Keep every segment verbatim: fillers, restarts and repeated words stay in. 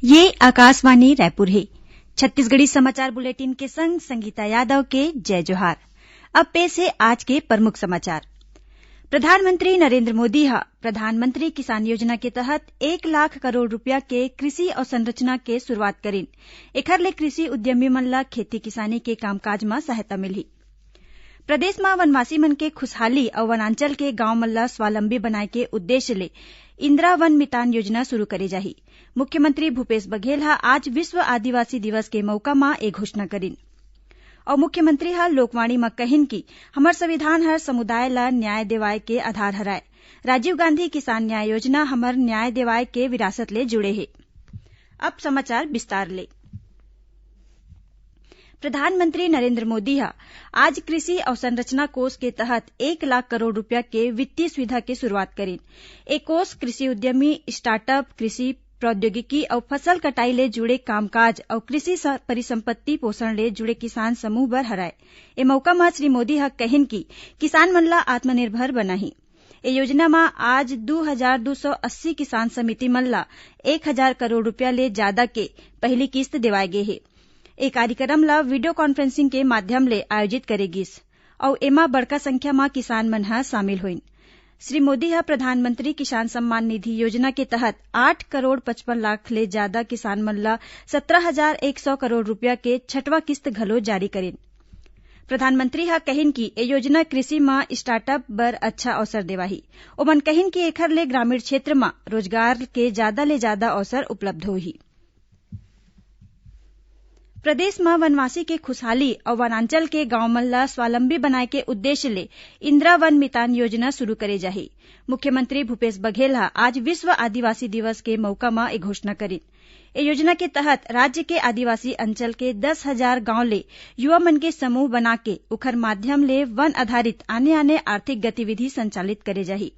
ये आकाशवाणी रायपुर हे। छत्तीसगढ़ी समाचार बुलेटिन के संग संगीता यादव के जय जोहार। अब पेश हे आज के प्रमुख समाचार। प्रधानमंत्री नरेंद्र मोदी ह प्रधानमंत्री किसान योजना के तहत एक लाख करोड़ रुपया के कृषि अवसंरचना के शुरुआत करिन। एखर ले कृषि उद्यमी मन ल खेती किसानी के कामकाज म सहायता मिलही। प्रदेश म वनवासी मन के खुशहाली अउ वनांचल के गांव मन ल स्वावलंबी बनाए के उद्देश्य ले इंदिरा वन मितान योजना शुरू करे जाही। मुख्यमंत्री भूपेश बघेल ह आज विश्व आदिवासी दिवस के मउका म ए घोषणा करिन। अउ मुख्यमंत्री ह लोकवाणी म कहिन कि हमर संविधान हर समुदाय ल न्याय देवाय के आधार हरय। राजीव गांधी किसान न्याय योजना हमर न्याय देवाय के विरासत ले जुड़े हे। अब समाचार विस्तार ले। प्रधानमंत्री नरेंद्र मोदी ह आज कृषि अवसंरचना कोष के तहत एक लाख करोड़ रुपया के वित्तीय सुविधा के शुरुआत करिन। ए कोष कृषि उद्यमी, स्टार्टअप, कृषि प्रौद्योगिकी अउ फसल कटाई ले जुड़े कामकाज अउ कृषि स-, परिसंपत्ति पोषण ले जुड़े किसान समूह बर हरय। ए मउका म श्री मोदी ह कहिन कि किसान मन ल आत्मनिर्भर बनाही। ए योजना म आज दू हजार दू सौ अस्सी किसान समिति मन ल एक हजार करोड़ रुपया ले जादा के पहिली किस्त देवाय गे हे। ए कार्यक्रम ल वीडियो कॉन्फ्रेंसिंग के माध्यम ले आयोजित करे गिस, अउ एमा बड़का संख्या म किसान मन ह शामिल होइन। श्री मोदी ह प्रधानमंत्री किसान सम्मान निधि योजना के तहत आठ करोड़ पचपन लाख ले जादा किसान मन ल सत्रह हजार एक सौ करोड़ रुपया के छठवां किस्त घलो जारी करिन। प्रधानमंत्री ह कहिन कि ए योजना कृषि म स्टार्टअप बर अच्छा अवसर देवाही। ओमन कहिन कि एखर ले ग्रामीण क्षेत्र म रोजगार के जादा ले जादा अवसर उपलब्ध होही। प्रदेश म वनवासी के खुशहाली अउ वनांचल के गांव मन ल स्वावलंबी बनाए के उद्देश्य ले इंदिरा वन मितान योजना शुरू करे जाही। मुख्यमंत्री भूपेश बघेल ह आज विश्व आदिवासी दिवस के मउका म ए घोषणा करिन। ए योजना के तहत राज्य के आदिवासी अंचल के दस हजार गांव ले युवा मन के समूह बना के उखर माध्यम ले वन आधारित आने-आने आर्थिक गतिविधि संचालित करे जाही।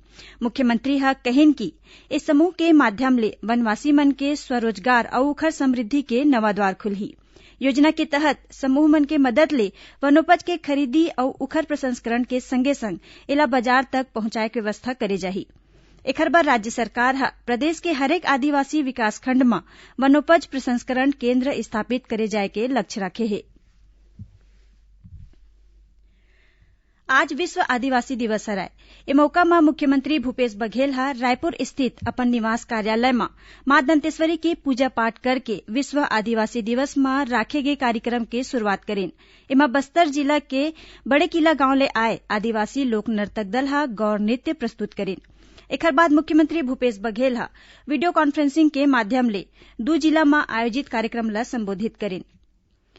मुख्यमंत्री ह कहिन कि ए समूह के माध्यम ले वनवासी मन के स्वरोजगार अउ उखर समृद्धि के नवा द्वार खुलही। योजना के तहत समूह मन के मदद ले वनोपज के खरीदी अउ उखर प्रसंस्करण के संगे-संग एला बाजार तक पहुंचाए के व्यवस्था करे जाही। एखर बर राज्य सरकार ह प्रदेश के हरेक आदिवासी विकासखंड म वनोपज प्रसंस्करण केंद्र स्थापित करे जाए के लक्ष्य राखे हे। आज विश्व आदिवासी दिवस हरय। ए मउका म मुख्यमंत्री भूपेश बघेल ह रायपुर स्थित अपन निवास कार्यालय म मां दंतेश्वरी के पूजा पाठ करके विश्व आदिवासी दिवस म राखे गे कार्यक्रम के शुरुआत करिन। एमा बस्तर जिला के बड़ेकिला गांव ले आए आदिवासी लोक नर्तक दल ह गौर नृत्य प्रस्तुत करिन। एखर बाद मुख्यमंत्री भूपेश बघेल ह वीडियो कॉन्फ्रेंसिंग के माध्यम ले दू जिला म आयोजित कार्यक्रम ल संबोधित करिन।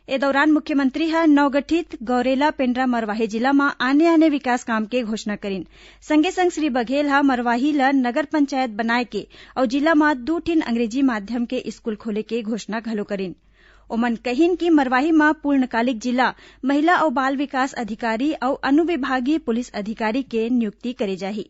ए दौरान मुख्यमंत्री ह नवगठित गौरेला पेंड्रा मरवाही जिला म आने-आने विकास काम के घोषणा करिन। संगे-संग श्री बघेल ह मरवाही ल नगर पंचायत बनाए के अउ जिला म दू ठिन अंग्रेजी माध्यम के स्कूल खोले के घोषणा घलो करिन। ओमन कहिन कि मरवाही म पूर्णकालिक जिला महिला अउ बाल विकास अधिकारी अउ अनुविभागीय पुलिस अधिकारी के नियुक्ति करे जाही।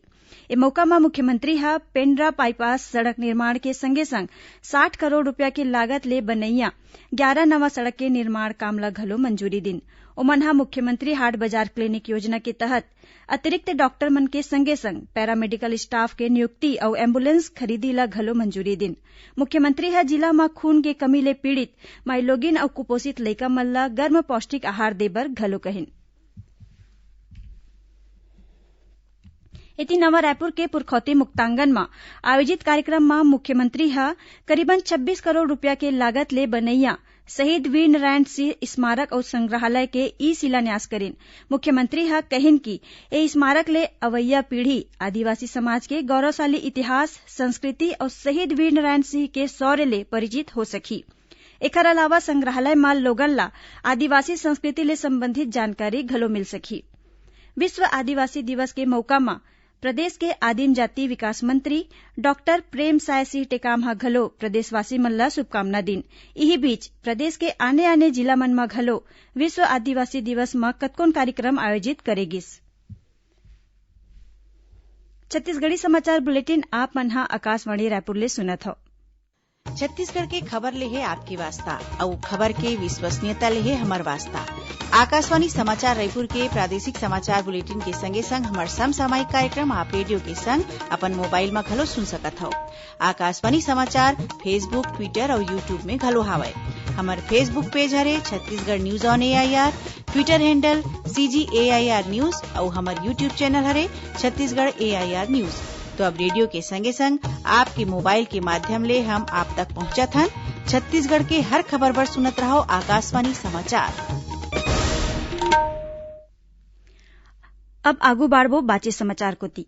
ए मौका म मुख्यमंत्री ह पेंड्रा बाईपास सड़क निर्माण के संगे-संग साठ करोड़ रुपया के लागत ले बनइया ग्यारा नवा सड़क के निर्माण काम ल घलो मंजूरी दिन। ओमन ह मुख्यमंत्री हाट बाजार क्लिनिक योजना के तहत अतिरिक्त डॉक्टर मन के संगे-संग पैरामेडिकल स्टाफ के नियुक्ति अउ एम्बुलेंस खरीदी ल घलो मंजूरी दिन। मुख्यमंत्री ह जिला म खून के कमी ले पीड़ित माईलोगिन अउ कुपोषित लइका मन ल गर्म पौष्टिक आहार दे बर घलो कहिन। एती नवा रायपुर के पुरखौती मुक्तांगन म आयोजित कार्यक्रम म मुख्यमंत्री ह करीबन छब्बीस करोड़ रुपया के लागत ले बनइया शहीद वीर नारायण सिंह स्मारक अउ संग्रहालय के ई शिलान्यास करिन। मुख्यमंत्री ह कहिन कि ए स्मारक ले अवइया पीढ़ी आदिवासी समाज के गौरवशाली इतिहास, संस्कृति अउ शहीद वीर नारायण सिंह के शौर्य ले परिचित हो सकही। एखर अलावा संग्रहालय म लोगन ला आदिवासी संस्कृति ले संबंधित जानकारी घलो मिल सकही। विश्व आदिवासी दिवस के मउका म प्रदेश के आदिम जाति विकास मंत्री डॉक्टर प्रेमसाय सिंह टेकाम ह घलो प्रदेशवासी मन ला शुभकामना दिन। इही बीच, प्रदेश के आने-आने जिला मन म घलो विश्व आदिवासी दिवस म कतकोन कार्यक्रम आयोजित करे गिस। छत्तीसगढ़ी समाचार बुलेटिन आप मन ह आकाशवाणी रायपुर ले सुनत हव। छत्तीसगढ़ के खबर ले हे आपके वास्ता, अउ खबर के विश्वसनीयता ले हे हमर वास्ता। आकाशवाणी समाचार रायपुर के प्रादेशिक समाचार बुलेटिन के संगे संग हमर समसामयिक कार्यक्रम आप रेडियो के संग अपन मोबाइल म घलो सुन सकत हव। आकाशवाणी समाचार Facebook, Twitter अउ YouTube में घलो हावय। हमर Facebook page हरे Chhattisgarh News on A I R, Twitter handle C G A I R News अउ हमर YouTube channel हरे Chhattisgarh A I R News। तो अब रेडियो के संगे संग आपके मोबाइल के माध्यम ले हम आप तक पहुंचत हन। छत्तीसगढ़ के हर खबर बर सुनत रहव आकाशवाणी समाचार। अब आगू बाढ़बो बाचे समाचार कोति।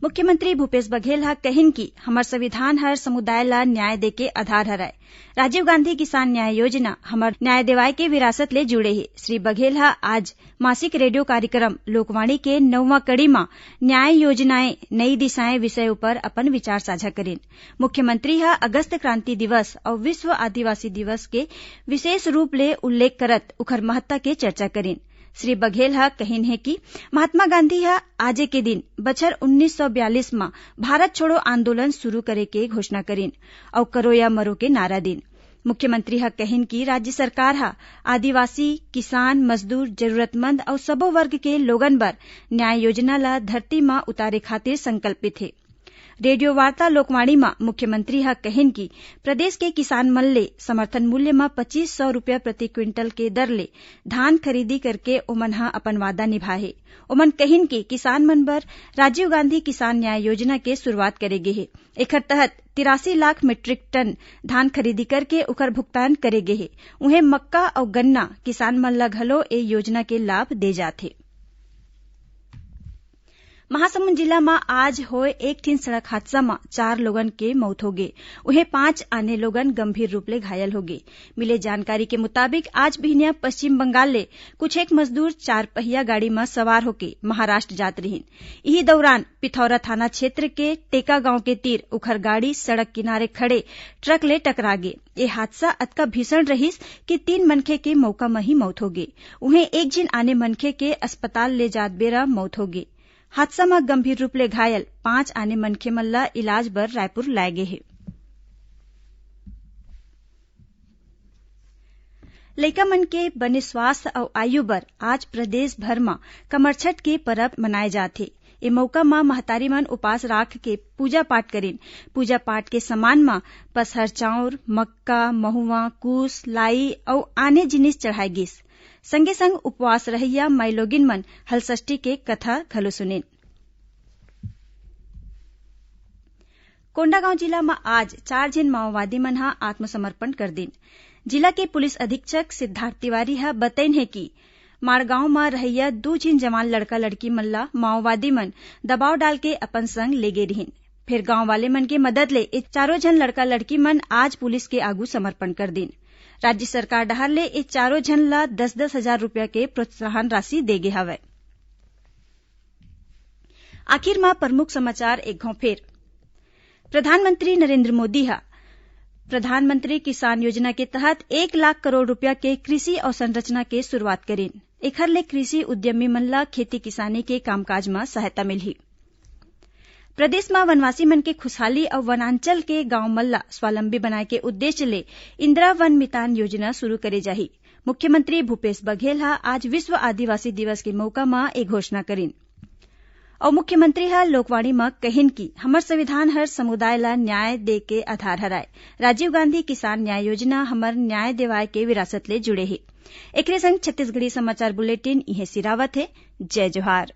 मुख्यमंत्री भूपेश बघेल ह कहिन कि हमर संविधान हर समुदाय ल न्याय देके आधार हरय। राजीव गांधी किसान न्याय योजना हमर न्याय देवाय के विरासत ले जुड़े हे। श्री बघेल ह आज मासिक रेडियो कार्यक्रम लोकवाणी के नौवां कड़ी म न्याय योजनाएं, नई दिशाएं विषय उपर अपन विचार साझा करिन। मुख्यमंत्री ह अगस्त क्रांति दिवस अउ विश्व आदिवासी दिवस के विशेष रूप ले उल्लेख करत उखर महत्ता के चर्चा करिन। श्री बघेल ह कहिन हे कि महात्मा गांधी ह आजे के दिन बछर उन्नीस सौ बयालीस म भारत छोड़ो आंदोलन शुरू करे के घोषणा करिन अउ करो या मरो के नारा दिन। मुख्यमंत्री ह कहिन कि राज्य सरकार ह आदिवासी, किसान, मजदूर, जरूरतमंद अउ सबो वर्ग के लोगन बर न्याय योजना ल धरती म उतारे खातिर संकल्पित हे। रेडियो वार्ता लोकवाणी म मुख्यमंत्री ह कहिन कि प्रदेश के किसान मन ले समर्थन मूल्य म पच्चीस सौ रुपया प्रति क्विंटल के दर ले धान खरीदी करके ओमन ह अपन वादा निभाए हे। ओमन कहिन कि किसान मन बर राजीव गांधी किसान न्याय योजना के शुरुआत करे गे हे। एखर तहत तिरासी लाख मीट्रिक टन धान खरीदी करके उखर भुगतान करे गे हे। उहें, मक्का अउ गन्ना किसान मन ल घलो ए योजना के लाभ दे जात हे। महासमुंद जिला म आज होय एक ठिन सड़क हादसा म चार लोगन के मौत होगे। उहें, पांच आने लोगन गंभीर रूप ले घायल होगे। मिले जानकारी के मुताबिक, आज बिहनिया पश्चिम बंगाल ले कुछ एक मजदूर चार पहिया गाड़ी म सवार होके महाराष्ट्र जात रिहिन। इही दौरान पिथौरा थाना क्षेत्र के टेका गांव के तीर उखर गाड़ी सड़क किनारे खड़े ट्रक ले टकरा गे। ए हादसा अतका भीषण रहिस कि तीन मनखे के मौका म ही मौत होगे। उहें, एक झिन आने मनखे के अस्पताल ले जात बेरा मौत होगे। हादसा म गंभीर रूप ले घायल पांच आने मनखे मन ल इलाज बर रायपुर लाए गे हे। लइका मन के बने स्वास्थ्य अउ आयु बर आज प्रदेश भर म कमरछठ के परब मनाए जात हे। ए मौका म महतारी मन उपास राख के पूजा पाठ करिन। पूजा पाठ के समान म पसहर चाउर, मक्का, महुआ, कूस, लाई अउ आने जिनिस चढ़ाए गिस। संगे संग उपवास रहइया माईलोगिन मन हलषष्ठी के कथा घलो सुनिन। कोंडागांव जिला म आज चार झिन माओवादी मन ह आत्मसमर्पण कर दिन। जिला के पुलिस अधीक्षक सिद्धार्थ तिवारी ह बतइन हे कि माड़गांव म रहइया दू झिन जवान लड़का लड़की मन ल माओवादी मन दबाव डाल के अपन संग लेगे रिहिन। फेर गांव वाले मन के मदद ले ए चारों झन लड़का लड़की मन आज पुलिस के आगू समर्पण कर दिन। राज्य सरकार डहार ले ए चारों झन ल दस दस हजार रुपया के प्रोत्साहन राशि दे गे हवय। आखिर म प्रमुख समाचार एक घौं फेर। प्रधानमंत्री नरेंद्र मोदी ह प्रधानमंत्री किसान योजना के तहत एक लाख करोड़ रुपया के कृषि अवसंरचना के शुरुआत करिन। एखर ले कृषि उद्यमी मन ल खेती किसानी के कामकाज म सहायता मिलही। प्रदेश म वनवासी मन के खुशहाली अउ वनांचल के गांव मन ल स्वावलंबी बनाए के उद्देश्य ले इंदिरा वन मितान योजना शुरू करे जाही। मुख्यमंत्री भूपेश बघेल ह आज विश्व आदिवासी दिवस के मौका म ए घोषणा करिन। अउ मुख्यमंत्री ह लोकवाणी म कहिन कि हमर संविधान हर समुदाय ल न्याय दे के आधार हराय। राजीव गांधी किसान न्याय योजना हमर न्याय देवाय के विरासत ले जुड़े हे। एकरे संग छत्तीसगढ़ी समाचार बुलेटिन इहें सिरावत हे। जय जोहार।